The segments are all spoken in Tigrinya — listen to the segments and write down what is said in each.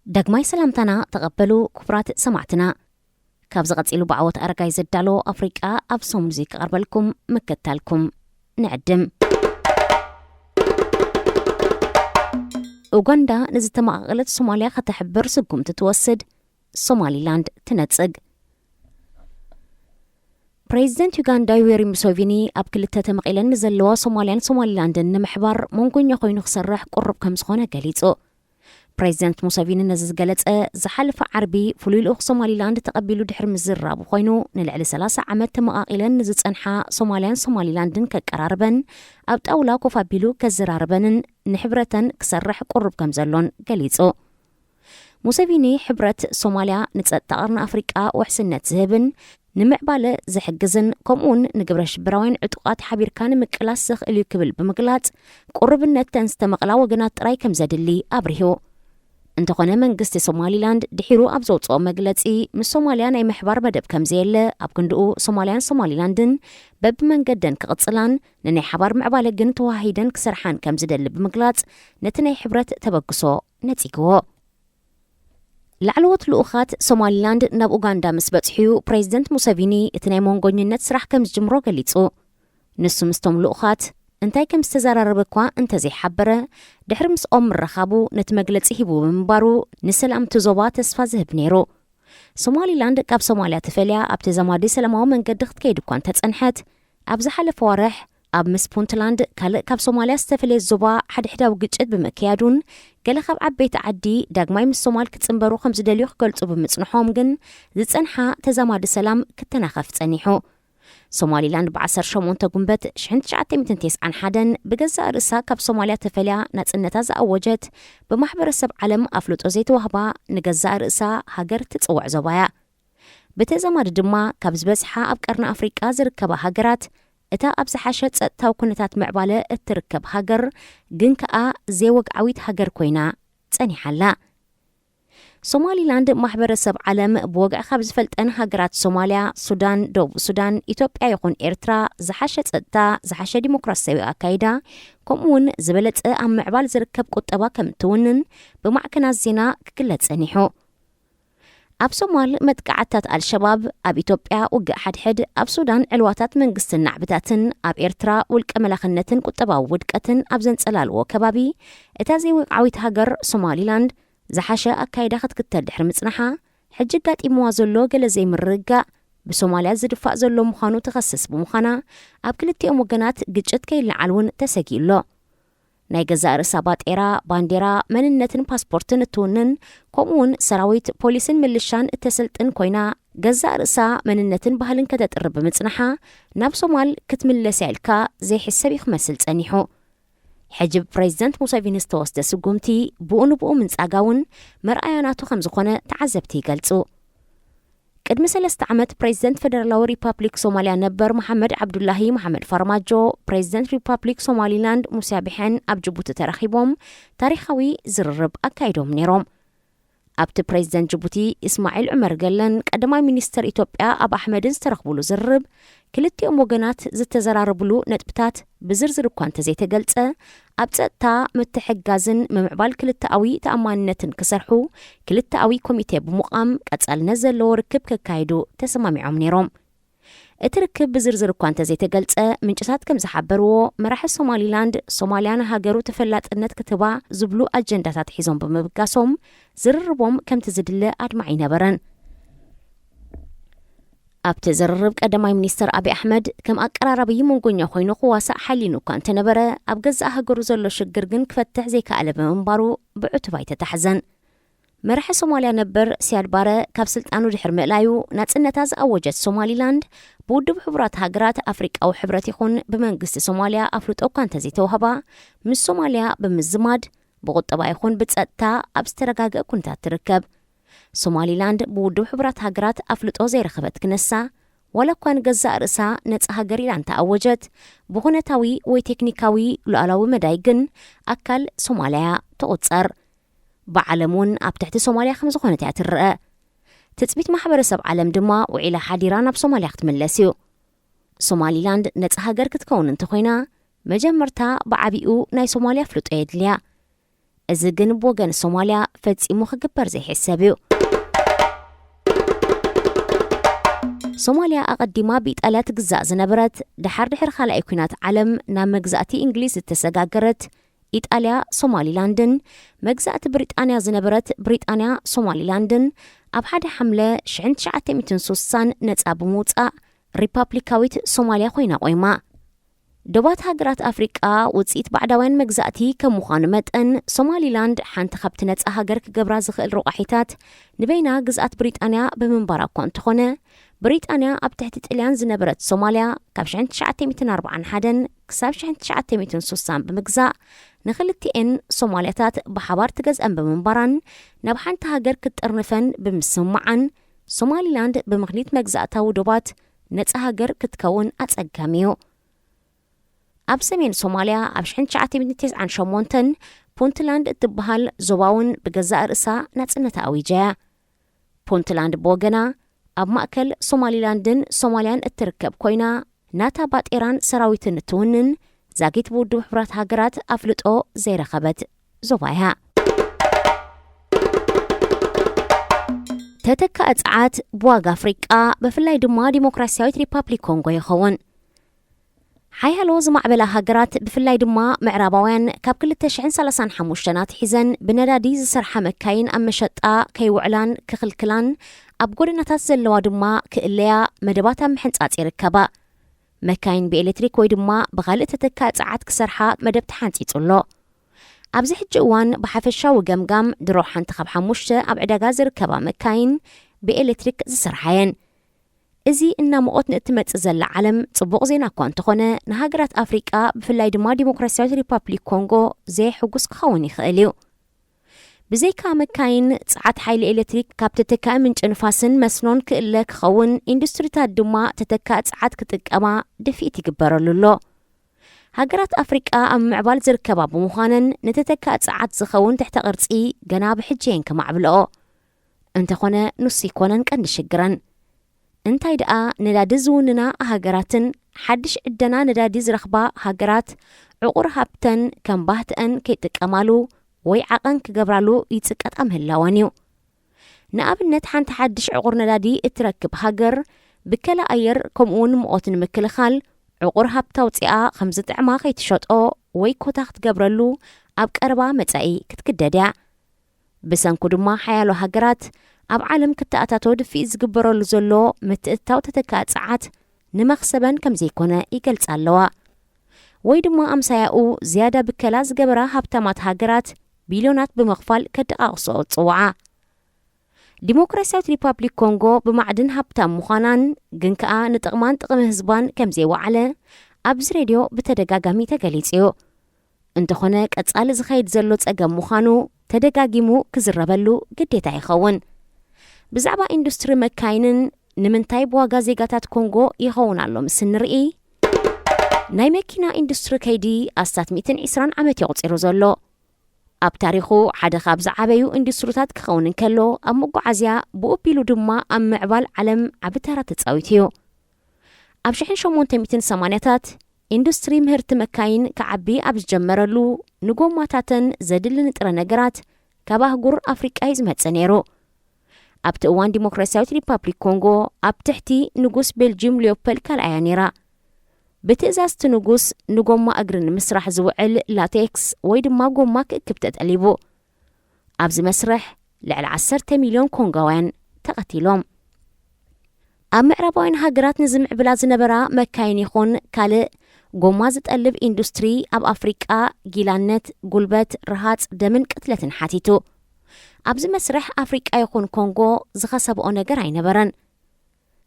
ዳግማይ ሰላምታና ተቐበሉ ክቡራት ሰማዕትና። ካብዚ ቀጺሉ ብዓወት ኣረጋይ ዘዳሎ ኣፍሪቃ ኣብ ሰሙን እዚ ክቐርበልኩም ምክታልኩም ንዕድም። ኡጋንዳ ንዝተመቓቐለት ሶማልያ ከተሕብር ስጉምቲ ትወስድ፣ ሶማሊላንድ ትነጽግ። ፕሬዚደንት ዩጋንዳ ዩዌሪ ሙሴቪኒ ኣብ ክልተ ተመቒለን ንዘለዋ ሶማልያን ሶማሊላንድን ንምሕባር መንጎኛ ኮይኑ ክሰርሕ ቅሩብ ከም ዝኾነ ገሊጹ። ፕሬዚደንት ሙሴቪኒ ነዚ ዝገለጸ ዝሓለፈ ዓርቢ ፍሉይ ልኡኽ ሶማሊላንድ ተቐቢሉ ድሕሪ ምዝራቡ ኮይኑ፣ ንልዕሊ ሰላሳ ዓመት ተመቓቒለን ንዝጸንሓ ሶማልያን ሶማሊላንድን ከቀራርበን ኣብ ጣውላ ኮፍ ኣቢሉ ከዘራርበንን ንሕብረተን ክሰርሕ ቅሩብ ከም ዘሎን ገሊጹ። ሙሴቪኒ ሕብረት ሶማልያ ንጸጥታ ቀርኒ ኣፍሪቃ ውሕስነት ዝህብን ንምዕባለ ዝሕግዝን ከምኡውን ንግብረ ሽበራውያን ዕጡቓት ሓቢርካ ንምቅላስ ዘኽእል እዩ ክብል ብምግላጽ፣ ቅሩብነተን ዝተመቕላ ወገናት ጥራይ ከም ዘድሊ ኣብሪሁ። እንተኾነ መንግስቲ ሶማሊላንድ ድሒሩ ኣብ ዘውጽኦ መግለጺ፣ ምስ ሶማልያ ናይ ምሕባር መደብ ከም ዘየለ፣ ኣብ ክንድኡ ሶማልያን ሶማሊላንድን በብመንገደን ክቕጽላን ንናይ ሓባር ምዕባለ ግን ተዋሂደን ክሰርሓን ከም ዝደሊ ብምግላጽ፣ ነቲ ናይ ሕብረት ተበግሶ ነጺግዎ። ላዕለዎት ልኡኻት ሶማሊላንድ ናብ ኡጋንዳ ምስ በጽሑ'ዩ ፕሬዚደንት ሙሰቪኒ እቲ ናይ መንጎኝነት ስራሕ ከም ዝጅምሮ ገሊጹ። ንሱ ምስቶም ልኡኻት እንታይ ከም ዝተዘራረበ እኳ እንተዘይሓበረ፣ ድሕሪ ምስኦም ምርኻቡ ነቲ መግለጺ ሂቡ ብምንባሩ፣ ንሰላም እቲ ዞባ ተስፋ ዝህብ ነይሩ። ሶማሊላንድ ካብ ሶማልያ ተፈልያ ኣብ ተዛማዲ ሰላማዊ መንገዲ ክትከይድ እኳ እንተጸንሐት፣ ኣብ ዝሓለፈ ወርሕ ኣብ ምስ ፑንትላንድ ካልእ ካብ ሶማልያ ዝተፈለየ ዞባ ሓድሕዳዊ ግጭት ብምክያዱን ገለ ካብ ዓበይቲ ዓዲ ዳግማይ ምስ ሶማል ክጽንበሩ ከም ዝደልዩ ክገልጹ ብምጽንሖም ግን ዝጸንሓ ተዛማዲ ሰላም ክተናኸፍ ጸኒሑ። ሶማሊላንድ ብ ዓሰርተ ሸሞንተ ጉንበት ሽሕን ትሽዓተ ሚእትን ተስዓን ሓደን ብገዛእ ርእሳ ካብ ሶማልያ ተፈልያ ናጽነታ ዝኣወጀት ብማሕበረሰብ ዓለም ኣፍልጦ ዘይተዋህባ ንገዛእ ርእሳ ሃገር ትጽውዕ ዞባ እያ። ብተዛማዲ ድማ ካብ ዝበዝሓ ኣብ ቀርኒ ኣፍሪቃ ዝርከባ ሃገራት እታ ኣብ ዝሓሸ ጸጥታዊ ኩነታት ምዕባለ እትርከብ ሃገር ግን ከኣ ዘይወግዓዊት ሃገር ኮይና ጸኒሓ ኣላ። ሶማሊላንድ ማሕበረሰብ ዓለም ብወግዒ ካብ ዝፈልጠን ሃገራት ሶማልያ፣ ሱዳን፣ ደቡብ ሱዳን፣ ኢትዮጵያ ይኹን ኤርትራ ዝሓሸ ጸጥታ፣ ዝሓሸ ዲሞክራሲያዊ ኣካይዳ ከምኡ እውን ዝበለጸ ኣብ ምዕባል ዝርከብ ቁጠባ ከም እትውንን ብማዕከናት ዜና ክግለጽ ጸኒሑ። ኣብ ሶማል መጥቃዕትታት ኣልሸባብ፣ ኣብ ኢትዮጵያ ውግእ ሓድሕድ፣ ኣብ ሱዳን ዕልዋታት መንግስትን ናዕብታትን፣ ኣብ ኤርትራ ውልቀ መላኽነትን ቁጠባዊ ውድቀትን ኣብ ዘንጸላልዎ ከባቢ፣ እታ ዘይወግዓዊት ሃገር ሶማሊላንድ ዝሓሸ ኣካይዳ ክትክተል ድሕሪ ምጽንሓ፣ ሕጂ ኣጋጢምዋ ዘሎ ገለ ዘይምርግጋእ ብሶማልያ ዝድፋእ ዘሎ ምዃኑ ትኸስስ ብምዃና፣ ኣብ ክልቲኦም ወገናት ግጭት ከይለዓል እውን ተሰጊኡ ኣሎ። ናይ ገዛእ ርእሳ ባጤራ፣ ባንዴራ፣ መንነትን ፓስፖርትን እትውንን፣ ከምኡውን ሰራዊት፣ ፖሊስን ምልሻን እተሰልጥን ኮይና፣ ገዛእ ርእሳ መንነትን ባህልን ከተጥሪ ብምጽንሓ፣ ናብ ሶማል ክትምለስ እያ ኢልካ ዘይሕሰብ እዩ ክመስል ጸኒሑ። ሕጂ ብፕሬዚደንት ሙሰቪኒ ዝተወስደ ስጉምቲ ብኡ ንብኡ ምንጻጋ እውን መርኣያ ናቱ ከም ዝኾነ ተዓዘብቲ ይገልጹ። ቅድሚ ሰለስተ ዓመት ፕሬዚደንት ፈደራላዊ ሪፓብሊክ ሶማልያ ነበር መሓመድ ዓብዱላሂ መሓመድ ፋርማጆ፣ ፕሬዚደንት ሪፓብሊክ ሶማሊላንድ ሙሳ ቢሕን ኣብ ጅቡቲ ተራኺቦም ታሪኻዊ ዝርርብ ኣካይዶም ነይሮም። ኣብቲ ፕሬዚደንት ጅቡቲ እስማዒል ዑመር ገለን ቀዳማይ ሚኒስተር ኢትዮጵያ ኣብ ኣሕመድን ዝተረኽቡሉ ዝርርብ፣ ክልቲኦም ወገናት ዝተዘራረቡሉ ነጥብታት ብዝርዝር እኳ እንተዘይተገልጸ፣ ኣብ ጸጥታ፣ ምትሕግጋዝን ምምዕባል ክልተኣዊ ተኣማንነትን ክሰርሑ ክልተኣዊ ኮሚቴ ብምቋም ቀጻልነት ዘለዎ ርክብ ከካይዱ ተሰማሚዖም ነይሮም። እቲ ርክብ ብዝርዝር እኳ እንተዘይተገልጸ፣ ምንጭታት ከም ዝሓበርዎ፣ መራሒ ሶማሊላንድ ሶማልያ ንሃገሩ ተፈላጥነት ክትህባ ዝብሉ ኣጀንዳታት ሒዞም ብምብጋሶም፣ ዝርርቦም ከምቲ ዝድለ ኣድማዒ ኣይነበረን። ኣብቲ ዝርርብ ቀዳማይ ሚኒስተር ኣብይ ኣሕመድ ከም ኣቀራራቢ መንጎኛ ኮይኑ ክዋሳእ ሓሊኑ እኳ እንተነበረ፣ ኣብ ገዛእ ሃገሩ ዘሎ ሽግር ግን ክፈትሕ ዘይከኣለ ብምንባሩ ብዕቱብ ኣይተታሕዘን። መራሒ ሶማልያ ነበር ሲያድ ባረ ካብ ስልጣኑ ድሕሪ ምእላዩ፣ ናጽነታ ዝኣወጀት ሶማሊላንድ ብውድብ ሕቡራት ሃገራት ኣፍሪቃዊ ሕብረት ይኹን ብመንግስቲ ሶማልያ ኣፍልጦ እኳ እንተዘይተዋህባ፣ ምስ ሶማልያ ብምዝማድ ብቁጠባ ይኹን ብጸጥታ ኣብ ዝተረጋገአ ኩነታት ትርከብ። ሶማሊላንድ ብውድብ ሕቡራት ሃገራት ኣፍልጦ ዘይረኸበት ክነሳ፣ ዋላ እኳ ንገዛእ ርእሳ ነጻ ሃገር ኢላ እንተኣወጀት፣ ብኹነታዊ ወይ ቴክኒካዊ ሉዓላዊ መዳይ ግን ኣካል ሶማልያ እያ ትቑጸር። ብዓለም እውን ኣብ ትሕቲ ሶማልያ ከም ዝኾነት እያ ትረአ። ትጽቢት ማሕበረሰብ ዓለም ድማ ውዒላ ሓዲራ ናብ ሶማልያ ክትምለስ እዩ። ሶማሊላንድ ነጻ ሃገር ክትከውን እንተኾይና፣ መጀመርታ ብዓቢኡ ናይ ሶማልያ ኣፍልጦ የድልያ። እዚ ግን ብወገን ሶማልያ ፈጺሙ ክግበር ዘይሕሰብ እዩ። ሶማልያ ኣቐዲማ ብኢጣልያ ትግዛእ ዝነበረት፣ ድሓር ድሕሪ ካልኣይ ኲናት ዓለም ናብ መግዛእቲ እንግሊዝ ዝተሰጋገረት ኢጣልያ ሶማሊላንድን፣ መግዛእቲ ብሪጣንያ ዝነበረት ብሪጣንያ ሶማሊላንድን ኣብ ሓደ ሓምለ ሽሕን ትሽዓተ ሚእትን ሱሳን ነጻ ብምውጻእ ሪፓብሊካዊት ሶማልያ ኮይና ቆይማ። ዶባት ሃገራት ኣፍሪቃ ውጽኢት ባዕዳውያን መግዛእቲ ከም ምዃኑ መጠን፣ ሶማሊላንድ ሓንቲ ካብቲ ነጻ ሃገር ክገብራ ዝኽእል ረቋሒታት ንበይና ግዝኣት ብሪጣንያ ብምንባራ እኳ እንተኾነ፣ ብሪጣንያ ኣብ ትሕቲ ጥልያን ዝነበረት ሶማልያ ካብ ሽሕን ትሽዓተ ሚእትን ኣርብዓን ሓደን ክሳብ ሽሕን ትሽዓተ ሚእትን ሱሳን ብምግዛእ፣ ንኽልቲኤን ሶማልያታት ብሓባር ትገዝአን ብምንባራን ናብ ሓንቲ ሃገር ክትጥርንፈን ብምስምማዓን፣ ሶማሊላንድ ብምኽኒት መግዛእታዊ ዶባት ነጻ ሃገር ክትከውን ኣጸጋሚ እዩ። ኣብ ሰሜን ሶማልያ ኣብ ሽሕን ትሽዓተ ሚእትን ተስዓን ሸሞንተን ፑንትላንድ እትበሃል ዞባ እውን ብገዛእ ርእሳ ናጽነታ ኣዊጃ እያ። ፑንትላንድ ብወገና ኣብ ማእከል ሶማሊላንድን ሶማልያን እትርከብ ኮይና፣ ናታ ባጤራን ሰራዊትን እትውንን ዛጊት ብውድብ ሕቡራት ሃገራት ኣፍልጦ ዘይረኸበት ዞባ እያ። ተተካኢ ጸዓት ብዋጋ ኣፍሪቃ፣ ብፍላይ ድማ ዲሞክራሲያዊት ሪፓብሊክ ኮንጎ ይኸውን። ሓያሎ ዝማዕበላ ሃገራት፣ ብፍላይ ድማ ምዕራባውያን፣ ካብ ክልተ ሽሕን ሰላሳን ሓሙሽተን ኣትሒዘን ብነዳዲ ዝሰርሓ መካይን ኣብ መሸጣ ከይውዕላን ክኽልክላን፣ ኣብ ጎደናታት ዘለዋ ድማ ክእለያ መደባት ኣብ ምሕንጻጽ ይርከባ። መካይን ብኤሌክትሪክ ወይ ድማ ብኻልእ ተተካኢ ጸዓት ክሰርሓ መደብ ተሓንጺጹ ኣሎ። ኣብዚ ሕጂ እዋን ብሓፈሻዊ ገምጋም ድሮ ሓንቲ ካብ ሓሙሽተ ኣብ ዕዳጋ ዝርከባ መካይን ብኤሌክትሪክ ዝሰርሓ እየን። እዚ እናሞቐት ንእትመጽእ ዘላ ዓለም ጽቡቕ ዜና እኳ እንተኾነ፣ ንሃገራት ኣፍሪቃ ብፍላይ ድማ ዲሞክራሲያዊት ሪፓብሊክ ኮንጎ ዘየሕጉስ ክኸውን ይኽእል እዩ። ብዘይካ መካይን፣ ጸዓት ሓይሊ ኤሌክትሪክ ካብ ተተካኢ ምንጪ ንፋስን መስኖን ክእለ ክኸውን፣ ኢንዱስትሪታት ድማ ተተካኢ ጸዓት ክጥቀማ ድፍኢት ይግበረሉ ኣሎ። ሃገራት ኣፍሪቃ ኣብ ምዕባል ዝርከባ ብምዃነን፣ ንተተካኢ ጸዓት ዝኸውን ትሕተ ቅርጺ ገና ብሕጂ እየን ከማዕብልኦ። እንተኾነ፣ ንሱ ኣይኮነን ቀንዲ ሽግረን። እንታይ ደኣ፣ ነዳዲ ዝውንና ሃገራትን ሓድሽ ዕደና ነዳዲ ዝረኽባ ሃገራት፣ ዕቑር ሃብተን ከም ባህትአን ከይጥቀማሉ ወይ ዓቐን ክገብራሉ ይጽቀጣ ምህላወን እዩ። ንኣብነት፣ ሓንቲ ሓድሽ ዕቑር ነዳዲ እትረክብ ሃገር፣ ብከላ ኣየር ከምኡውን ሙቐት ንምክልኻል፣ ዕቑር ሃብታ ኣውጺኣ ከም ዝጥዕማ ከይትሸጦ ወይ ኮታ ክትገብረሉ ኣብ ቀረባ መጻኢ ክትግደድ እያ። ብሰንኩ ድማ፣ ሓያሎ ሃገራት ኣብ ዓለም ክተኣታቶ ድፍኢት ዝግበረሉ ዘሎ ምትእትታው ተተካኢ ጸዓት ንመኽሰበን ከም ዘይኮነ ይገልጻ ኣለዋ። ወይ ድማ ኣምሳያኡ ዝያዳ ብከላ ዝገበራ ሃብታማት ሃገራት ቢልዮናት ብምኽፋል ከደቓቕስኦ ጽውዓ። ዲሞክራሲያዊት ሪፓብሊክ ኮንጎ ብማዕድን ሃብታም ምዃናን ግን ከኣ ንጥቕማን ጥቕሚ ህዝባን ከም ዘይወዓለ ኣብዚ ሬድዮ ብተደጋጋሚ ተገሊጹ እዩ። እንተኾነ ቀጻሊ ዝኸይድ ዘሎ ጸገም ምዃኑ ተደጋጊሙ ክዝረበሉ ግዴታ ይኸውን። ብዛዕባ ኢንዱስትሪ መካይንን ንምንታይ ብዋጋ ዜጋታት ኮንጎ ይኸውን ኣሎ ምስ እንርኢ፣ ናይ መኪና ኢንዱስትሪ ከይዲ ኣስታት ሚእትን ዕስራን ዓመት የቑጺሩ ዘሎ። ኣብ ታሪኹ ሓደ ካብ ዝዓበዩ ኢንዱስትሪታት ክኸውን እንከሎ፣ ኣብ መጓዓዝያ ብኡ ኣቢሉ ድማ ኣብ ምዕባል ዓለም ዓቢ ተራ ተጻዊቱ እዩ። ኣብ ሽሕን ሸሞንተ ሚእትን ሰማንያታት ኢንዱስትሪ ምህርቲ መካይን ክዓቢ ኣብ ዝጀመረሉ፣ ንጎማታተን ዘድሊ ንጥረ ነገራት ካብ ኣህጉር ኣፍሪቃ እዩ ዝመጽእ ነይሩ። ኣብቲ እዋን ዲሞክራሲያዊት ሪፓብሊክ ኮንጎ ኣብ ትሕቲ ንጉስ ቤልጅዩም ሊዮፖል ካልኣይ እያ ነይራ። ብትእዛዝ እቲ ንጉስ ንጎማ እግሪ ንምስራሕ ዝውዕል ላቴክስ ወይ ድማ ጎማ ክእክብ ተጠሊቡ። ኣብዚ መስርሕ ልዕሊ ዓሰርተ ሚልዮን ኮንጎውያን ተቐቲሎም። ኣብ ምዕራባውያን ሃገራት ንዝምዕብላ ዝነበራ መካይን ይኹን ካልእ ጎማ ዝጠልብ ኢንዱስትሪ ኣብ ኣፍሪቃ ጊላነት፣ ጉልበት፣ ረሃጽ፣ ደምን ቅትለትን ሓቲቱ። ኣብዚ መስርሕ ኣፍሪቃ ይኹን ኮንጎ ዝኸሰብኦ ነገር ኣይነበረን።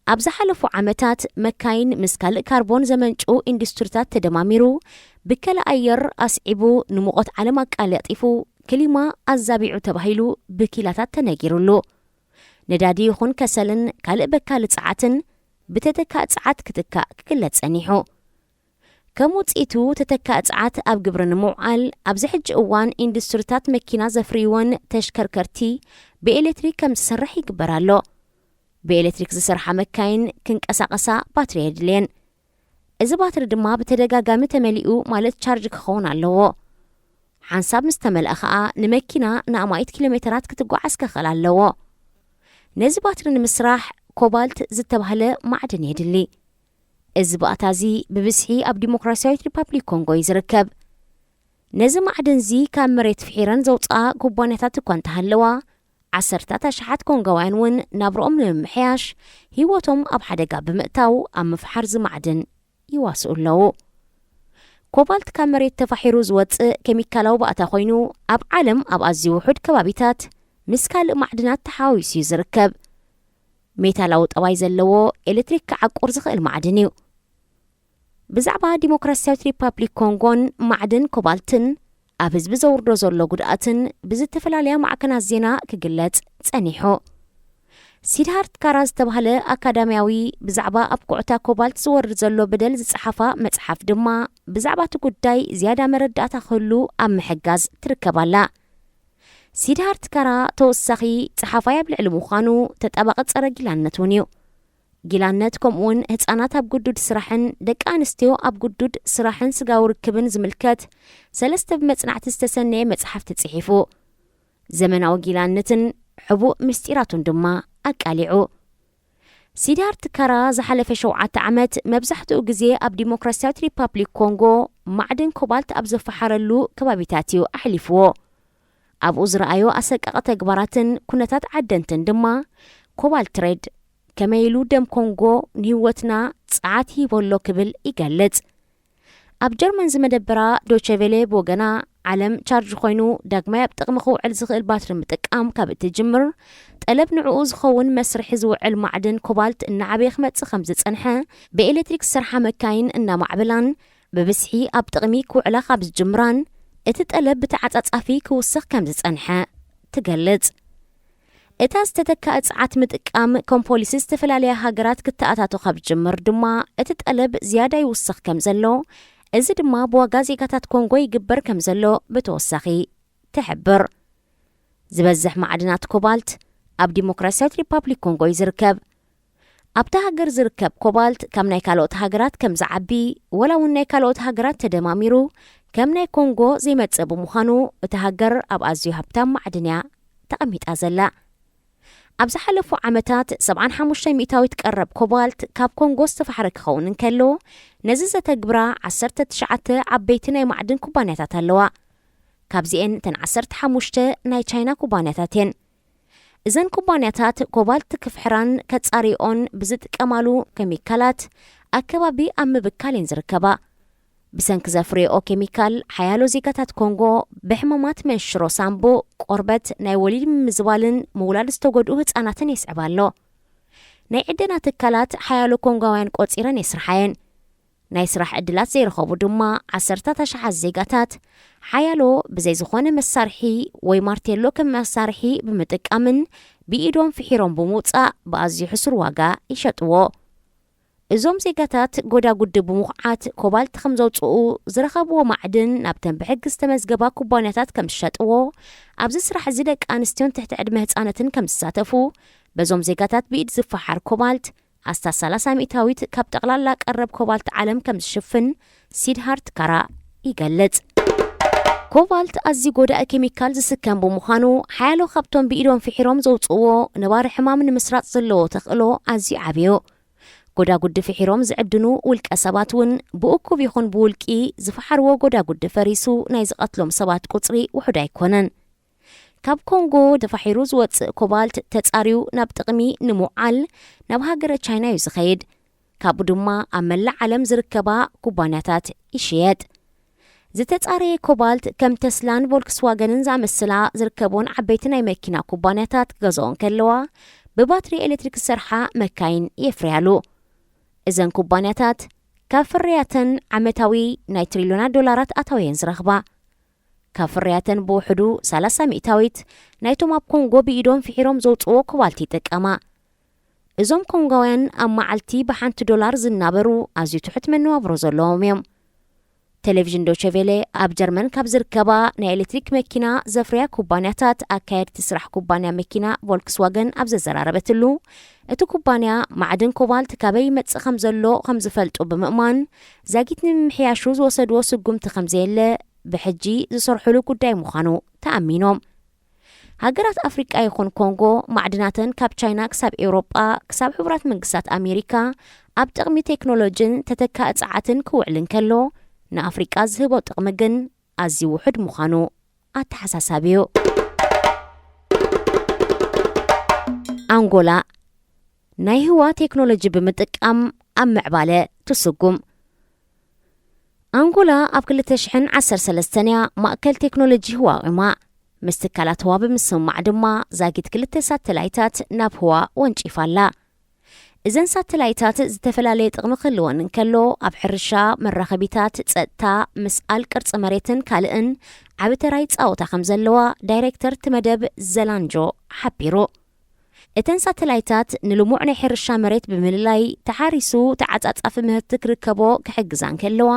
ኣብ ዝሓለፉ ዓመታት መካይን ምስ ካልእ ካርቦን ዘመንጩ ኢንዱስትሪታት ተደማሚሩ ብከላ ኣየር ኣስዒቡ ንሙቐት ዓለም ኣቃላጢፉ ክሊማ ኣዛቢዑ ተባሂሉ ብኪላታት ተነጊሩሉ። ነዳዲ ይኹን ከሰልን ካልእ በካሊ ጸዓትን ብተተካእ ጸዓት ክትካእ ክግለጽ ጸኒሑ። ከም ውጽኢቱ ተተካእ ጸዓት ኣብ ግብሪ ንምውዓል ኣብዚ ሕጂ እዋን ኢንዱስትሪታት መኪና ዘፍርይወን ተሽከርከርቲ ብኤሌክትሪክ ከም ዝሰርሕ ይግበር ኣሎ። ብኤሌክትሪክ ዝሰርሓ መካይን ክንቀሳቐሳ ባትሪ የድልየን። እዚ ባትሪ ድማ ብተደጋጋሚ ተመሊኡ ማለት ቻርጅ ክኸውን ኣለዎ። ሓንሳብ ምስ ተመልአ ኸኣ ንመኪና ንኣማኢት ኪሎ ሜተራት ክትጓዓዝ ክኽእል ኣለዎ። ነዚ ባትሪ ንምስራሕ ኮባልት ዝተባህለ ማዕድን የድሊ። እዚ ባእታ እዚ ብብዝሒ ኣብ ዲሞክራሲያዊት ሪፓብሊክ ኮንጎ እዩ ዝርከብ። ነዚ ማዕድን እዚ ካብ መሬት ፍሒረን ዘውፅኣ ኩባንያታት እኳ እንተሃለዋ፣ ዓሰርታት ኣሽሓት ኮንጎውያን እውን ናብርኦም ንምምሕያሽ ህይወቶም ኣብ ሓደጋ ብምእታው ኣብ ምፍሓር እዚ ማዕድን ይዋስኡ ኣለዉ። ኮባልት ካብ መሬት ተፋሒሩ ዝወፅእ ኬሚካላዊ ባእታ ኮይኑ፣ ኣብ ዓለም ኣብ ኣዝዩ ውሑድ ከባቢታት ምስ ካልእ ማዕድናት ተሓዋዊሱ እዩ ዝርከብ። ሜታላዊ ጠባይ ዘለዎ ኤሌክትሪክ ክዓቁር ዝኽእል ማዕድን እዩ። ብዛዕባ ዲሞክራሲያዊት ሪፓብሊክ ኮንጎን ማዕድን ኮባልትን ኣብ ህዝቢ ዘውርዶ ዘሎ ጉድኣትን ብዝተፈላለያ ማዕከናት ዜና ክግለጽ ጸኒሑ። ሲድሃርት ካራ ዝተባህለ ኣካዳሚያዊ ብዛዕባ ኣብ ኩዕታ ኮባልት ዝወርድ ዘሎ በደል ዝጸሓፋ መጽሓፍ ድማ ብዛዕባ እቲ ጉዳይ ዝያዳ መረዳእታ ክህሉ ኣብ ምሕጋዝ ትርከብ ኣላ። ሲድሃርት ካራ ተወሳኺ ጸሓፋይ ኣብ ልዕሊ ምዃኑ ተጣባቒ ጸረ ጊላነት እውን እዩ። ጊላነት ከምኡውን ህጻናት ኣብ ግዱድ ስራሕን ደቂ ኣንስትዮ ኣብ ግዱድ ስራሕን ስጋዊ ርክብን ዝምልከት ሰለስተ ብመጽናዕቲ ዝተሰነየ መጽሓፍቲ ጽሒፉ። ዘመናዊ ጊላነትን ሕቡእ ምስጢራቱን ድማ ኣቃሊዑ። ሲድሃርት ካራ ዝሓለፈ ሸውዓተ ዓመት መብዛሕትኡ ግዜ ኣብ ዲሞክራሲያዊት ሪፓብሊክ ኮንጎ ማዕድን ኮባልት ኣብ ዘፈሓረሉ ከባቢታት እዩ ኣሕሊፍዎ። ኣብኡ ዝረኣዮ ኣሰቃቒ ተግባራትን ኩነታት ዓደንትን ድማ ኮባልት ሬድ ከመይ ኢሉ ደም ኮንጎ ንህይወትና ጸዓት ይህበሎ ክብል ይገልጽ። ኣብ ጀርመን ዝመደበራ ዶቸቬሌ ብወገና፣ ዓለም ቻርጅ ኮይኑ ዳግማይ ኣብ ጥቕሚ ክውዕል ዝኽእል ባትሪ ምጥቃም ካብ እትጅምር፣ ጠለብ ንዕኡ ዝኸውን መስርሒ ዝውዕል ማዕድን ኮባልት እናዓበየ ክመጽእ ከም ዝጸንሐ፣ ብኤሌክትሪክ ዝሰርሓ መካይን እናማዕበላን ብብዝሒ ኣብ ጥቕሚ ክውዕላ ካብ ዝጅምራን፣ እቲ ጠለብ ብተዓጻጻፊ ክውስኽ ከም ዝጸንሐ ትገልጽ። እታ ዝተተክኣ ጸዓት ምጥቃም ከም ፖሊሲ ዝተፈላለያ ሃገራት ክተኣታቶ ካብ ዝጅምር ድማ፣ እቲ ጠለብ ዝያዳ ይውስኽ ከም ዘሎ፣ እዚ ድማ ብዋጋ ዜጋታት ኮንጎ ይግበር ከም ዘሎ ብተወሳኺ ትሕብር። ዝበዝሕ ማዕድናት ኮባልት ኣብ ዲሞክራሲያዊት ሪፓብሊክ ኮንጎ እዩ ዝርከብ። ኣብታ ሃገር ዝርከብ ኮባልት ካብ ናይ ካልኦት ሃገራት ከም ዝዓቢ፣ ወላ እውን ናይ ካልኦት ሃገራት ተደማሚሩ ከም ናይ ኮንጎ ዘይመጽእ ብምዃኑ፣ እታ ሃገር ኣብ ኣዝዩ ሃብታም ማዕድን እያ ተቐሚጣ ዘላ። ኣብ ዝሓለፉ ዓመታት ሰብዓን ሓሙሽተ ሚእታዊት ቀረብ ኮባልት ካብ ኮንጎ ዝተፋሕረ ክኸውን እንከሎ፣ ነዚ ዘተግብራ ዓሰርተ ትሽዓተ ዓበይቲ ናይ ማዕድን ኩባንያታት ኣለዋ። ካብዚኤን እተን ዓሰርተ ሓሙሽተ ናይ ቻይና ኩባንያታት እየን። እዘን ኩባንያታት ኮባልት ክፍሕራን ከጻሪኦን ብዝጥቀማሉ ኬሚካላት ኣከባቢ ኣብ ምብካል እየን ዝርከባ። ብሰንኪ ዘፍርየኦ ኬሚካል፣ ሓያሎ ዜጋታት ኮንጎ ብሕማማት መንሽሮ ሳምቡእ፣ ቆርበት፣ ናይ ወሊድ ምምዝባልን ምውላድ ዝተጎድኡ ህጻናትን የስዕብ ኣሎ። ናይ ዕደና ትካላት ሓያሎ ኮንጓውያን ቆጺረን የስርሓ እየን። ናይ ስራሕ ዕድላት ዘይረኸቡ ድማ ዓሰርታት ኣሽሓት ዜጋታት፣ ሓያሎ ብዘይ ዝኾነ መሳርሒ ወይ ማርቴሎ ከም መሳርሒ ብምጥቃምን ብኢዶም ፍሒሮም ብምውጻእ ብኣዝዩ ሕሱር ዋጋ ይሸጥዎ። እዞም ዜጋታት ጎዳጉዲ ብምኹዓት ኮባልት ከም ዘውጽኡ ዝረኸብዎ ማዕድን ናብተን ብሕጊ ዝተመዝገባ ኩባንያታት ከም ዝሸጥዎ፣ ኣብዚ ስራሕ እዚ ደቂ ኣንስትዮን ትሕቲ ዕድመ ህጻናትን ከም ዝሳተፉ፣ በዞም ዜጋታት ብኢድ ዝፈሓር ኮባልት ኣስታት ሰላሳ ሚእታዊት ካብ ጠቕላላ ቀረብ ኮባልት ዓለም ከም ዝሽፍን ሲድሃርት ካራ ይገልጽ። ኮባልት ኣዝዩ ጎዳኢ ኬሚካል ዝስከም ብምዃኑ፣ ሓያሎ ካብቶም ብኢዶም ፍሒሮም ዘውጽእዎ ነባሪ ሕማም ንምስራጽ ዘለዎ ተኽእሎ ኣዝዩ ዓብዩ። ጎዳጉዲ ፍሒሮም ዝዕድኑ ውልቀ ሰባት እውን ብእኩብ ይኹን ብውልቂ ዝፈሓርዎ ጎዳጉዲ ፈሪሱ ናይ ዝቐትሎም ሰባት ቁጽሪ ውሑድ ኣይኮነን። ካብ ኮንጎ ተፋሒሩ ዝወጽእ ኮባልት ተጻርዩ ናብ ጥቕሚ ንምውዓል ናብ ሃገረ ቻይና እዩ ዝኸይድ። ካብኡ ድማ ኣብ መላእ ዓለም ዝርከባ ኩባንያታት ይሽየጥ። ዝተጻረየ ኮባልት ከም ተስላን ቮልክስዋገንን ዝኣመሰላ ዝርከቦን ዓበይቲ ናይ መኪና ኩባንያታት ክገዝኦ እንከለዋ፣ ብባትሪ ኤሌክትሪክ ዝሰርሓ መካይን የፍርያሉ። እዘን ኩባንያታት ካብ ፍርያተን ዓመታዊ ናይ ትሪልዮናት ዶላራት ኣታዊ እየን ዝረኽባ። ካብ ፍርያተን ብውሕዱ ሰላሳ ሚእታዊት ናይቶም ኣብ ኮንጎ ብኢዶም ፍሒሮም ዘውጽእዎ ኮባልት ይጥቀማ። እዞም ኮንጎውያን ኣብ መዓልቲ ብሓንቲ ዶላር ዝናበሩ ኣዝዩ ትሑት መነባብሮ ዘለዎም እዮም። ቴሌቪዥን ዶቼ ቬለ ኣብ ጀርመን ካብ ዝርከባ ናይ ኤሌክትሪክ መኪና ዘፍርያ ኩባንያታት ኣካየድቲ ስራሕ ኩባንያ መኪና ቮልክስዋገን ኣብ ዘዘራረበትሉ፣ እቲ ኩባንያ ማዕድን ኮባልት ካበይ ይመጽእ ከም ዘሎ ከም ዝፈልጡ ብምእማን፣ ዛጊት ንምምሕያሹ ዝወሰድዎ ስጉምቲ ከም ዘየለ ብሕጂ ዝሰርሕሉ ጉዳይ ምዃኑ ተኣሚኖም። ሃገራት ኣፍሪቃ ይኹን ኮንጎ ማዕድናተን ካብ ቻይና ክሳብ ኤውሮጳ ክሳብ ሕቡራት መንግስታት ኣሜሪካ ኣብ ጥቕሚ ቴክኖሎጂን ተተካኢ ጸዓትን ክውዕል እንከሎ፣ ንኣፍሪቃ ዝህቦ ጥቕሚ ግን ኣዝዩ ውሑድ ምዃኑ ኣተሓሳሳቢ እዩ። ኣንጎላ ናይ ህዋ ቴክኖሎጂ ብምጥቃም ኣብ ምዕባለ ትስጉም። ኣንጎላ ኣብ ክልተ ሽሕን ዓሰርተ ሰለስተን እያ ማእከል ቴክኖሎጂ ህዋ ኣቑማ። ምስ ትካላት ህዋ ብምስምማዕ ድማ ዛጊት ክልተ ሳተላይታት ናብ ህዋ ወንጪፋ ኣላ። እዘን ሳተላይታት ዝተፈላለየ ጥቕሚ ክህልወን እንከሎ፣ ኣብ ሕርሻ፣ መራኸቢታት፣ ጸጥታ፣ ምስኣል ቅርጺ መሬትን ካልእን ዓቢ ተራ ይጻወታ ከም ዘለዋ ዳይሬክተር እቲ መደብ ዘላንጆ ሓቢሩ። እተን ሳተላይታት ንልሙዕ ናይ ሕርሻ መሬት ብምልላይ፣ ተሓሪሱ ተዓጻጻፊ ምህርቲ ክርከቦ ክሕግዛ እንከለዋ፣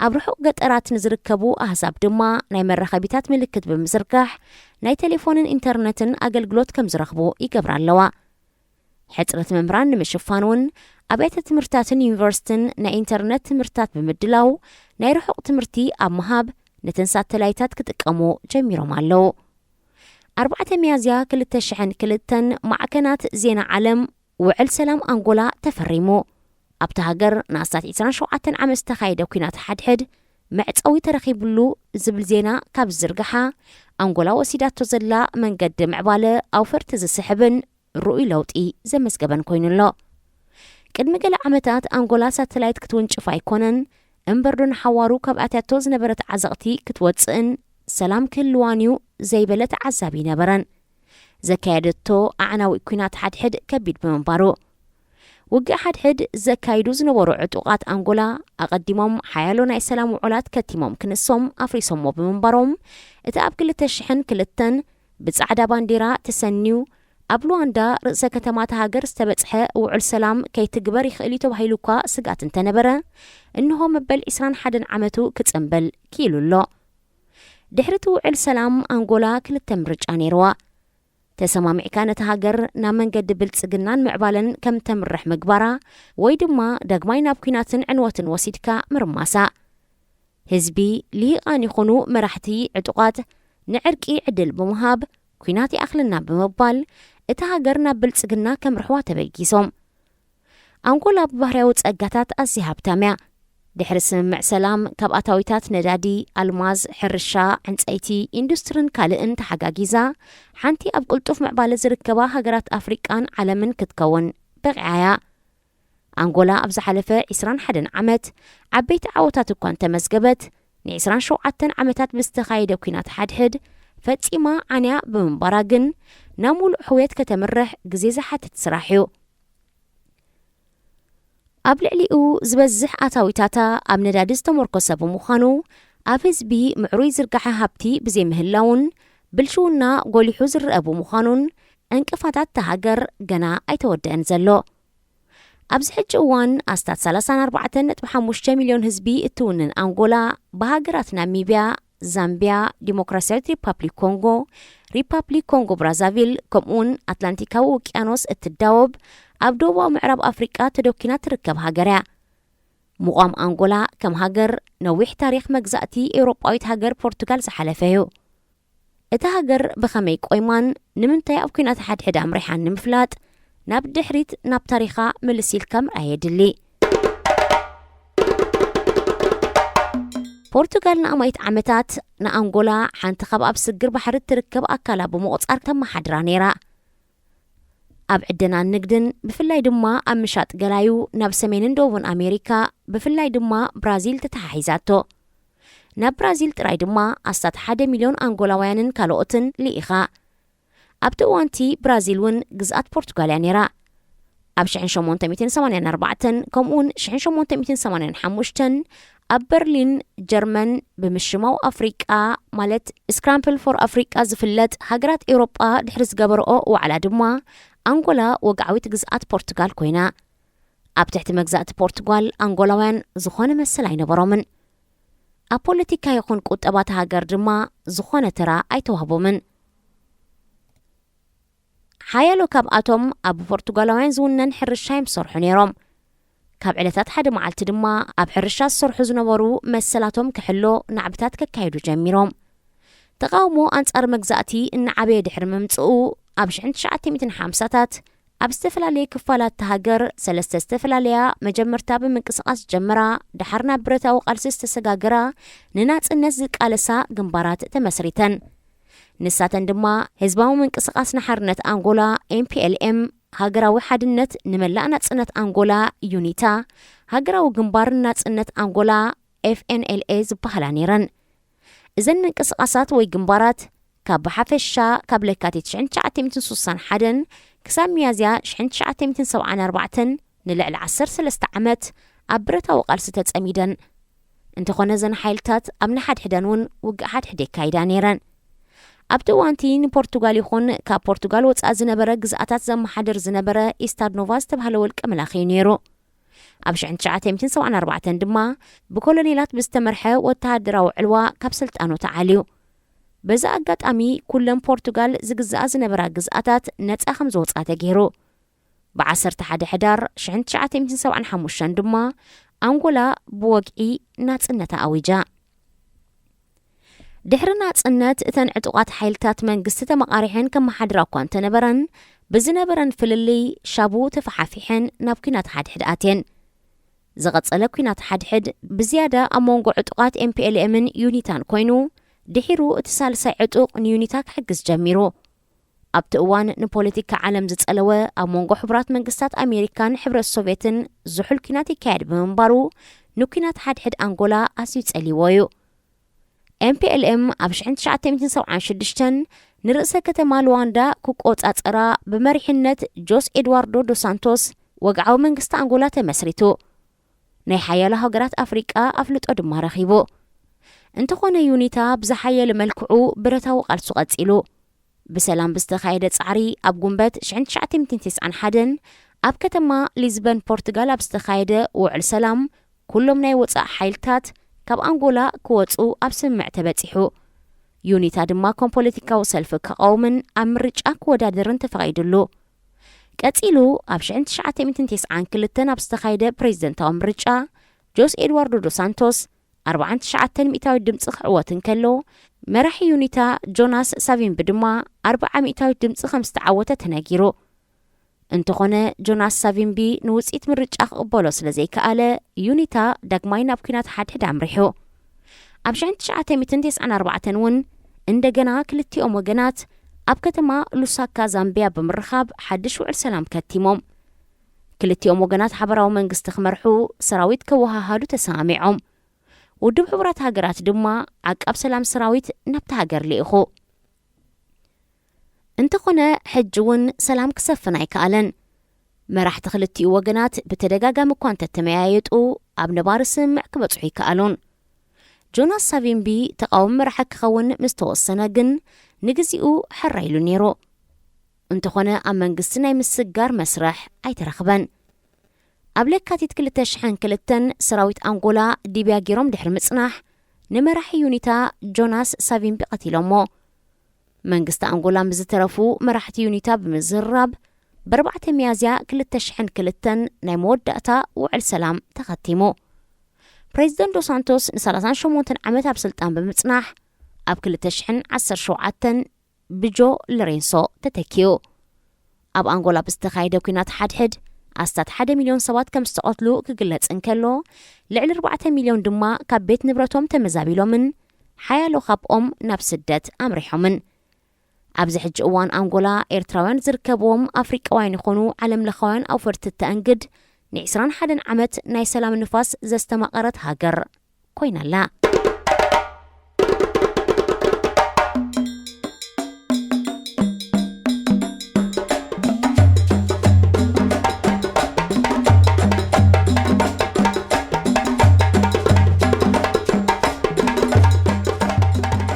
ኣብ ርሑቕ ገጠራት ንዝርከቡ ኣህዛብ ድማ ናይ መራኸቢታት ምልክት ብምዝርጋሕ ናይ ቴሌፎንን ኢንተርነትን ኣገልግሎት ከም ዝረኽቡ ይገብራ ኣለዋ። ሕጽረት መምህራን ንምሽፋን እውን ኣብያተ ትምህርትታትን ዩኒቨርሲቲን ናይ ኢንተርነት ትምህርትታት ብምድላው ናይ ርሑቕ ትምህርቲ ኣብ ምሃብ ነተን ሳተላይታት ክጥቀሙ ጀሚሮም ኣለዉ። ኣርባዕተ ሚያዝያ ክልተ ሽሕን ክልተን ማዕከናት ዜና ዓለም ውዕል ሰላም ኣንጎላ ተፈሪሙ። ኣብታ ሃገር ንኣስታት ዕስራን ሸውዓተን ዓመት ዝተኻየደ ኲናት ሓድሕድ መዕጸዊ ተረኺብሉ ዝብል ዜና ካብ ዝዝርግሓ፣ ኣንጎላ ወሲዳቶ ዘላ መንገዲ ምዕባለ ኣውፈርቲ ዝስሕብን ርኡይ ለውጢ ዘመዝገበን ኮይኑ ኣሎ። ቅድሚ ገለ ዓመታት ኣንጎላ ሳተላይት ክትውንጭፍ ኣይኮነን እምበር ዶ ንሓዋሩ ካብ ኣትያቶ ዝነበረት ዓዘቕቲ ክትወጽእን ሰላም ክህልዋን እዩ ዘይበለ ተዓዛቢ ይነበረን። ዘካየደቶ ኣዕናዊ ኲናት ሓድሕድ ከቢድ ብምንባሩ፣ ውግእ ሓድሕድ ዘካይዱ ዝነበሩ ዕጡቓት ኣንጎላ ኣቐዲሞም ሓያሎ ናይ ሰላም ውዑላት ከቲሞም ክንሶም ኣፍሪሶሞ ብምንባሮም፣ እቲ ኣብ ክልተ ሽሕን ክልተን ብጻዕዳ ባንዲራ ተሰንዩ ኣብ ሉዋንዳ ርእሰ ከተማ እታ ሃገር ዝተበጽሐ ውዑል ሰላም ከይትግበር ይኽእል እዩ ተባሂሉ እኳ ስግኣት እንተነበረ፣ እንሆ መበል ዕስራን ሓደን ዓመቱ ክጽንብል ክኢሉ ኣሎ። ድሕሪ እቲ ውዕል ሰላም ኣንጎላ ክልተ ምርጫ ነይርዋ። ተሰማሚዕካ ነታ ሃገር ናብ መንገዲ ብልጽግናን ምዕባለን ከም ተምርሕ ምግባራ፣ ወይ ድማ ዳግማይ ናብ ኲናትን ዕንወትን ወሲድካ ምርማሳ። ህዝቢ ልሂቓን ይኹኑ መራሕቲ ዕጡቓት ንዕርቂ ዕድል ብምሃብ፣ ኲናት ይኣኽለና ብምባል እታ ሃገር ናብ ብልጽግና ከምርሕዋ ተበጊሶም። ኣንጎላ ብባህርያዊ ጸጋታት ኣዝያ ሃብታም እያ። ድሕሪ ስምምዕ ሰላም፣ ካብ ኣታዊታት ነዳዲ፣ ኣልማዝ፣ ሕርሻ፣ ዕንጸይቲ፣ ኢንዱስትርን ካልእን ተሓጋጊዛ፣ ሓንቲ ኣብ ቅልጡፍ ምዕባለ ዝርከባ ሃገራት ኣፍሪቃን ዓለምን ክትከውን በቒዓ እያ። ኣንጎላ ኣብ ዝሓለፈ ዕስራን ሓደን ዓመት ዓበይቲ ዓወታት እኳ እንተመዝገበት፣ ንዕስራን ሸውዓተን ዓመታት ብዝተኻየደ ኲናት ሓድሕድ ፈጺማ ዓንያ ብምንባራ ግን፣ ናብ ሙሉእ ሕውየት ከተምርሕ ግዜ ዝሓትት ስራሕ እዩ። ኣብ ልዕሊኡ ዝበዝሕ ኣታዊታታ ኣብ ነዳዲ ዝተመርኮሰ ብምዃኑ፣ ኣብ ህዝቢ ምዕሩይ ዝርግሐ ሃብቲ ብዘይምህላውን ብልሽውና ጎሊሑ ዝረአ ብምዃኑን ዕንቅፋታት እታ ሃገር ገና ኣይተወደአን ዘሎ። ኣብዚ ሕጂ እዋን ኣስታት ሰላሳን ኣርባዕተን ነጥቢ ሓሙሽተ ሚልዮን ህዝቢ እትውንን ኣንጎላ ብሃገራት ናሚብያ፣ ዛምብያ፣ ዲሞክራሲያዊት ሪፓብሊክ ኮንጎ፣ ሪፓብሊክ ኮንጎ ብራዛቪል፣ ከምኡውን ኣትላንቲካዊ ውቅያኖስ እትዳወብ ኣብ ደቡባዊ ምዕራብ ኣፍሪቃ ተደኪና ትርከብ ሃገር እያ። ምቋም ኣንጎላ ከም ሃገር ነዊሕ ታሪኽ መግዛእቲ ኤውሮጳዊት ሃገር ፖርቱጋል ዝሓለፈ እዩ። እታ ሃገር ብኸመይ ቆይማን ንምንታይ ኣብ ኲናት ሓድሕድ ኣምሪሓን ንምፍላጥ፣ ናብ ድሕሪት ናብ ታሪኻ ምልስ ኢልካ ምርኣይ የድሊ። ፖርቱጋል ንኣማኢት ዓመታት ንኣንጎላ ሓንቲ ካብ ኣብ ስግር ባሕሪ እትርከብ ኣካላ ብምቑጻር ተመሓድራ ነይራ። ኣብ ዕደናን ንግድን፣ ብፍላይ ድማ ኣብ ምሻጥ ገላዩ ናብ ሰሜንን ደቡብን ኣሜሪካ፣ ብፍላይ ድማ ብራዚል ተተሓሒዛቶ። ናብ ብራዚል ጥራይ ድማ ኣስታት ሓደ ሚልዮን ኣንጎላውያንን ካልኦትን ልኢኻ። ኣብቲ እዋንቲ ብራዚል እውን ግዝኣት ፖርቱጋል እያ ነይራ። ኣብ ሽሕን ሸሞንተ ሚእትን ሰማንያን ኣርባዕተን ከምኡውን ሽሕን ሸሞንተ ሚእትን ሰማንያን ሓሙሽተን ኣብ በርሊን ጀርመን ብምሽማው ኣፍሪቃ ማለት ስክራምፕል ፎር ኣፍሪቃ ዝፍለጥ ሃገራት ኤውሮጳ ድሕሪ ዝገበረኦ ዋዕላ ድማ ኣንጎላ ወግዓዊት ግዝኣት ፖርቱጋል ኮይና። ኣብ ትሕቲ መግዛእቲ ፖርቱጋል ኣንጎላውያን ዝኾነ መሰል ኣይነበሮምን። ኣብ ፖለቲካ ይኹን ቁጠባ እታ ሃገር ድማ ዝኾነ ተራ ኣይተዋህቦምን። ሓያሎ ካብኣቶም ኣብ ፖርቱጋላውያን ዝውነን ሕርሻ እዮም ዝሰርሑ ነይሮም። ካብ ዕለታት ሓደ መዓልቲ ድማ ኣብ ሕርሻ ዝሰርሑ ዝነበሩ መሰላቶም ክሕሎ ናዕብታት ከካይዱ ጀሚሮም። ተቓውሞ ኣንጻር መግዛእቲ እናዓበየ ድሕሪ ምምጽኡ፣ ኣብ ሽሕን ትሽዓተ ሚእትን ሓምሳታት ኣብ ዝተፈላለየ ክፋላት እታ ሃገር ሰለስተ ዝተፈላለያ መጀመርታ ብምንቅስቓስ ዝጀመራ፣ ደሓር ናብ ብረታዊ ቃልሲ ዝተሰጋገራ፣ ንናጽነት ዝቃለሳ ግንባራት ተመስሪተን። ንሳተን ድማ ህዝባዊ ምንቅስቓስ ንሓርነት ኣንጎላ፣ ኤምፒኤልኤም፣ ሃገራዊ ሓድነት ንመላእ ናጽነት ኣንጎላ፣ ዩኒታ፣ ሃገራዊ ግንባር ናጽነት ኣንጎላ፣ ኤፍኤንኤልኤ፣ ዝበሃላ ነይረን። እዘን ምንቅስቓሳት ወይ ግንባራት ካብ ብሓፈሻ ካብ ለካቲት ሽሕን ትሽዓተ ሚእትን ስሳን ሓደን ክሳብ ሚያዝያ ሽሕን ትሽዓተ ሚእትን ሰብዓን ኣርባዕተን ንልዕሊ ዓሰርተ ሰለስተ ዓመት ኣብ ብረታዊ ቃልሲ ተጸሚደን። እንተኾነ እዘን ሓይልታት ኣብ ንሓድሕደን እውን ውግእ ሓድሕድ የካይዳ ነይረን። ኣብቲ እዋንቲ ንፖርቱጋል ይኹን ካብ ፖርቱጋል ወጻኢ ዝነበረ ግዝኣታት ዘመሓድር ዝነበረ ኢስታድ ኖቫ ዝተባህለ ወልቀ መላኺ እዩ ነይሩ። ኣብ ሽሕን ትሽዓተ ሚእትን ሰብዓን ኣርባዕተን ድማ ብኮሎኔላት ብዝተመርሐ ወተሃደራዊ ዕልዋ ካብ ስልጣኑ ተዓልዩ። በዚ ኣጋጣሚ ኩለን ፖርቱጋል ዝግዝኣ ዝነበራ ግዝኣታት ነጻ ከም ዝወጻ ተገይሩ። ብ ዓሰርተ ሓደ ሕዳር ሽሕን ትሽዓተ ሚእትን ሰብዓን ሓሙሽተን ድማ ኣንጎላ ብወግዒ ናጽነታ ኣዊጃ። ድሕሪ ናጽነት እተን ዕጡቓት ሓይልታት መንግስቲ ተመቓሪሐን ከመሓድራ እኳ እንተነበረን፣ ብዝነበረን ፍልልይ ሻቡ ተፈሓፊሐን ናብ ኲናት ሓድሕድ ኣትየን። ዝቐጸለ ኲናት ሓድሕድ ብዝያዳ ኣብ መንጎ ዕጡቓት ኤምፒኤልኤምን ዩኒታን ኮይኑ፣ ድሒሩ እቲ ሳልሳይ ዕጡቕ ንዩኒታ ክሕግዝ ጀሚሩ። ኣብቲ እዋን ንፖለቲካ ዓለም ዝጸለወ ኣብ መንጎ ሕቡራት መንግስታት ኣሜሪካን ሕብረት ሶቭየትን ዝሑል ኲናት ይካየድ ብምንባሩ፣ ንኲናት ሓድሕድ ኣንጎላ ኣዝዩ ጸልይዎ እዩ። ኤምፒኤልኤም ኣብ ሽሕን ትሽዓተ ሚእትን ሰብዓን ሽዱሽተን ንርእሰ ከተማ ሉዋንዳ ክቆጻጸራ ብመሪሕነት ጆስ ኤድዋርዶ ዶስ ሳንቶስ ወግዓዊ መንግስቲ ኣንጎላ ተመስሪቱ። ናይ ሓያሎ ሃገራት ኣፍሪቃ ኣፍልጦ ድማ ረኺቡ። እንተኾነ ዩኒታ ብዝሓየለ መልክዑ ብረታዊ ቃልሱ ቀጺሉ። ብሰላም ብዝተኻየደ ጻዕሪ ኣብ ጉንበት ሽሕን ትሽዓተ ሚእትን ተስዓን ሓደን ኣብ ከተማ ሊዝበን ፖርቱጋል ኣብ ዝተኻየደ ውዕል ሰላም ኩሎም ናይ ወጻኢ ሓይልታት ካብ ኣንጎላ ክወጹ ኣብ ስምምዕ ተበጺሑ። ዩኒታ ድማ ከም ፖለቲካዊ ሰልፊ ክቐውምን ኣብ ምርጫ ክወዳደርን ተፈቒዱሉ። ቀጺሉ ኣብ ሽሕን ትሽዓተ ሚእትን ተስዓን ክልተን ኣብ ዝተኻየደ ፕሬዝደንታዊ ምርጫ ጆስ ኤድዋርዶ ዶስ ሳንቶስ ኣርብዓን ትሽዓተን ሚእታዊት ድምጺ ክዕወት እንከሎ፣ መራሒ ዩኒታ ጆናስ ሳቪምቢ ድማ ኣርብዓ ሚእታዊት ድምጺ ከም ዝተዓወተ ተነጊሩ። እንተኾነ ጆናስ ሳቪምቢ ንውጽኢት ምርጫ ክቕበሎ ስለ ዘይከኣለ፣ ዩኒታ ዳግማይ ናብ ኲናት ሓድሕድ ኣምሪሑ። ኣብ ሽሕን ትሽዓተ ሚእትን ተስዓን ኣርባዕተን እውን እንደገና ክልቲኦም ወገናት ኣብ ከተማ ሉሳካ ዛምቢያ ብምርኻብ ሓድሽ ውዕል ሰላም ከቲሞም። ክልቲኦም ወገናት ሓበራዊ መንግስቲ ክመርሑ፣ ሰራዊት ከወሃሃዱ ተሰማሚዖም። ውድብ ሕቡራት ሃገራት ድማ ዓቃብ ሰላም ሰራዊት ናብታ ሃገር ልኢኹ። እንተኾነ ሕጂ እውን ሰላም ክሰፍን ኣይከኣለን። መራሕቲ ክልቲኡ ወገናት ብተደጋጋሚ እኳ እንተተመያየጡ ኣብ ነባሪ ስምምዕ ክበጽሑ ኣይከኣሉን። ጆናስ ሳቪምቢ ተቓዋሚ መራሒ ክኸውን ምስ ተወሰነ ግን ንግዚኡ ሕራይ ኢሉ ነይሩ። እንተኾነ ኣብ መንግስቲ ናይ ምስግጋር መስርሕ ኣይተረኽበን። ኣብ ለካቲት ክልተ ሽሕን ክልተን ሰራዊት ኣንጎላ ሊብያ ገይሮም ድሕሪ ምጽናሕ ንመራሒ ዩኒታ ጆናስ ሳቪምቢ ቀቲሎሞ። መንግስቲ ኣንጎላ ምስ ዝተረፉ መራሕቲ ዩኒታ ብምዝርራብ ብኣርባዕተ ሚያዝያ ክልተ ሽሕን ክልተን ናይ መወዳእታ ውዕል ሰላም ተኸቲሙ። ፕሬዚደንት ዶስ ሳንቶስ ንሰላሳን ሸሞንተን ዓመት ኣብ ስልጣን ብምጽናሕ ኣብ ክልተ ሽሕን ዓሰርተ ሸውዓተን ብጆ ሎሬንሶ ተተኪኡ። ኣብ ኣንጎላ ብዝተኻየደ ኲናት ሓድሕድ ኣስታት ሓደ ሚልዮን ሰባት ከም ዝተቐትሉ ክግለጽ እንከሎ፣ ልዕሊ ኣርባዕተ ሚልዮን ድማ ካብ ቤት ንብረቶም ተመዛቢሎምን ሓያሎ ካብኦም ናብ ስደት ኣምሪሖምን። ኣብዚ ሕጂ እዋን ኣንጎላ ኤርትራውያን ዝርከብዎም ኣፍሪቃውያን ይኾኑ ዓለም ለኻውያን ኣውፈርቲ እተኣንግድ ንዒስራን ሓደን ዓመት ናይ ሰላም ንፋስ ዘስተማቐረት ሃገር ኮይና ኣላ።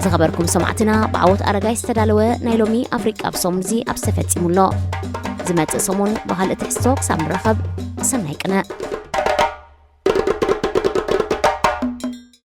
ዝኸበርኩም ሰማዕትና፣ ብዓወት ኣረጋይ ዝተዳለወ ናይ ሎሚ ኣፍሪቃ ኣብ ሰሙን እዚ ኣብዚ ተፈጺሙ ኣሎ። ዝመጽእ ሰሙን ብኻልእ ትሕዝቶ ክሳብ ንራኸብ፣ ሰናይ ቅነ።